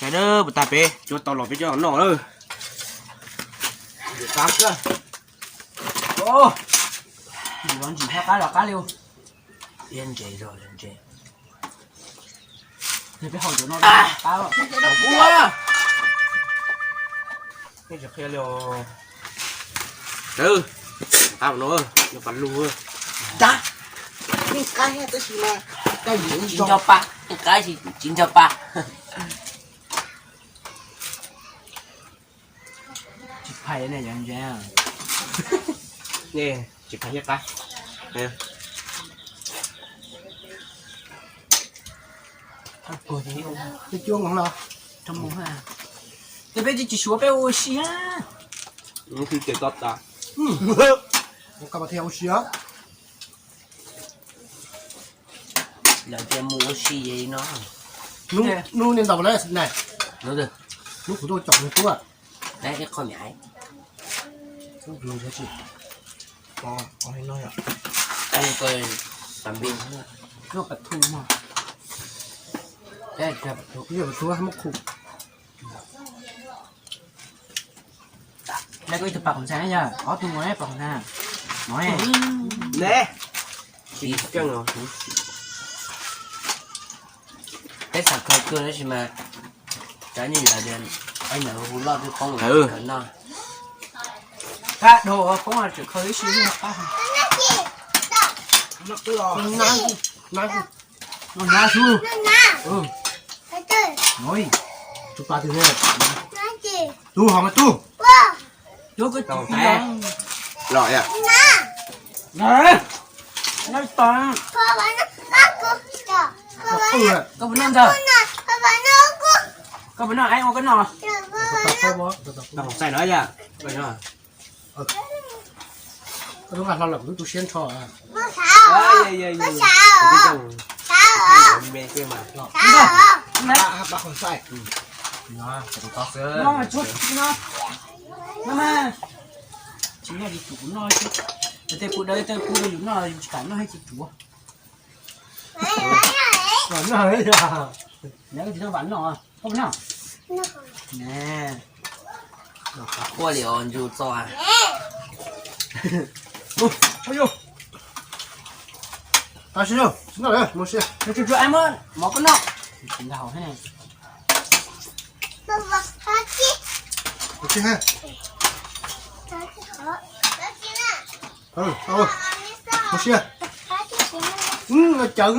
Cov dawb puas tag peb cua tau los peb coj noj lawm. Ntsim qab xwb. Ntsim qab los qab li. Ntse zog ntse. Peb hau cov no qab. Ua, nej tsis qhia li os. Qab no, no pas lug. Dab, yeej qab tab sis mas tsis nco pa, yeej qab tsis nco pa. Tsis phais ne, tsis phais thiab qab. Peb cuab nkoos los, peb tsis suav peb ua si. Ua si. Lawv tias mus ua si no. Hnub niag ntau lawm na. Hnub kuv tuaj caum nws tuaj. Ib qho miam. Tam bin. Kuv yog pas thu, kuv yog pas thu muab khu. Lawv kuj ib tug pas qhov ntxhais na yog ob tug mus pas qhov ntxhais. Mov ne. Peb xav khaws kawg tab sis mas cov nyuj yos tias ib ntawd hu loj twb poob lawm khaws noj. Qab dhau poob tseem khaws ib si lub qab. Nab xwb. Tus pas twg ne? Tus hov mas tus. Tus los. Koj puas noj ntag? Koj puas noj, ua koj noj. Tau hom txaij no yom. Koj tub nqa hlo lawm kuv twb tu siab nrho. Tsis noj tsis tsum kuv noj xwb. Tej pub dawb tej pub dawb yus noj yus tsis kam noj thiab tsis tsum. Noj tsis noj vam noj, koj puas noj? Quaj li os ntsug txo. Tsis noj lawm, mus ua si. Tsuag tsuag, muab mov koj noj. Tsis ntag hauv thiab ne. Mus ua si. Cawv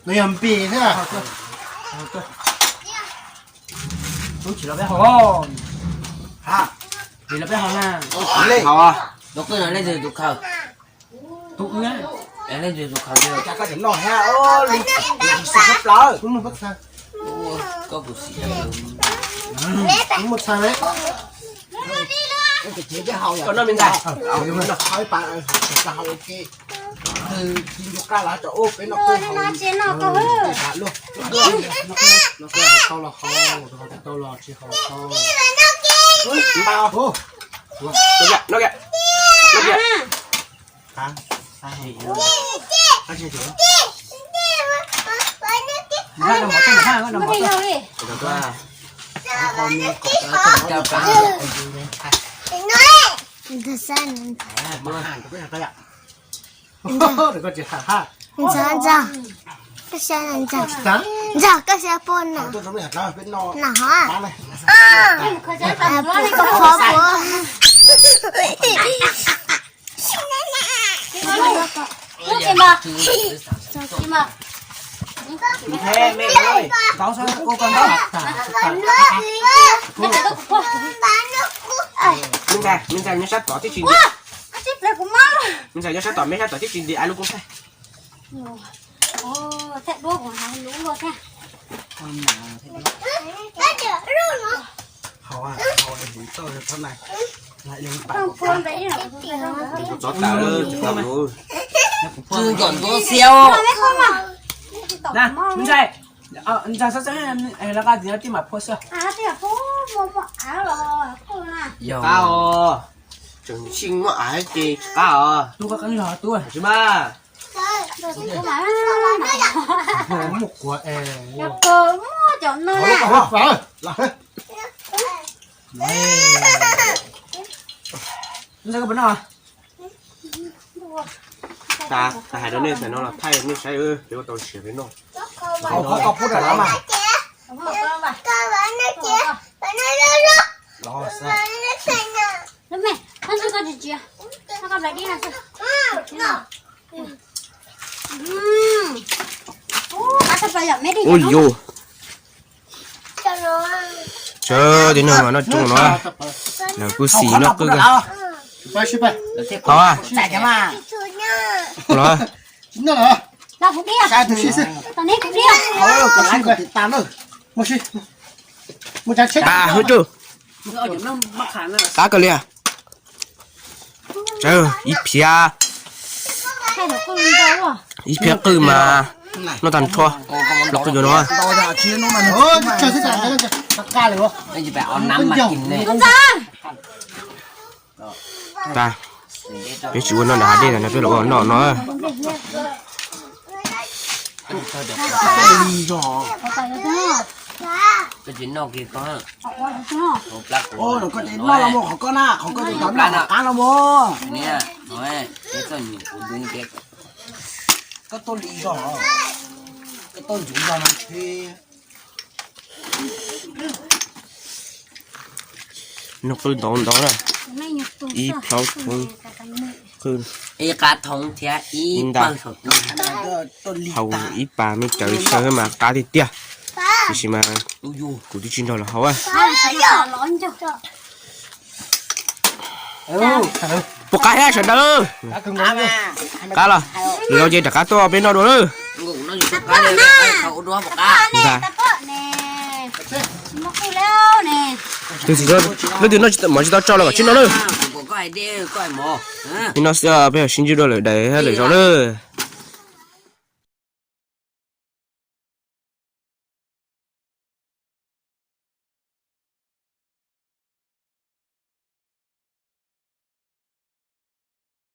no yog npis thiab. Tsis los peb haus, tsis los peb haus na. Haus, tus qwj no leej twg tus khaws? Tus wb. Leej twg tus khaws? Koj tsis noj thiab, li xwb plaws. Koj puas xis? Muaj txha ne. Koj noj me ntxhais. Tau los haus, tau los tsis haus tau. Noj kiag, noj kiag. Ntxawg, ntxawg, koj siab puas na? Na hov. Koj pov puas? Me ntxhais nyob sab tod thiab tsis nti, me ntxhais nyob sab tod, me sab tod thiab tsis nti, ai lub koob thaij. Txov tas, tsw kom ntuav xiab. Me ntxhais, ntxhais xab xab, lawv qab tij mam phua xwb. Yog qab os, tseem tsis muaj av ces qab os. Tub, koj qeeb zog tub. Tsis mas. Muaj kuav es. Tas hais rau nej xwb no los thaij nej saib, peb ua tau siav peb noj. Ua yus, tsawv tej no mas noj coob no, lawv kuj xis noj qwj. Hov, los, tas hwv tsuj, qab kawg li. Tsawv ib phiab, ib phiab qwj mas noj tag nrho los qwj yuav no. Tas, peb tsis ua noj nram hav dej no, peb los ua noj no. Noj qwj ntau ntau na, ib plaub thoob qwj, ib qab thoob thiab ib nta, haus ib pas me cawv xyaw mas qab tiag tiag. Tiam sis mas kuv twb tsis nrog lawv haus. Puas qab thiab sawv daws? Qab los, lwm zaus ces rov qab tuaj peb noj dua lawm. Ntag. Tus txiv, leej twg noj mov tsis tau tso los kom tsib noj lawm. Li no xwb, peb mam sib ntsib dua lwm daim thiab lwm zaus lawm.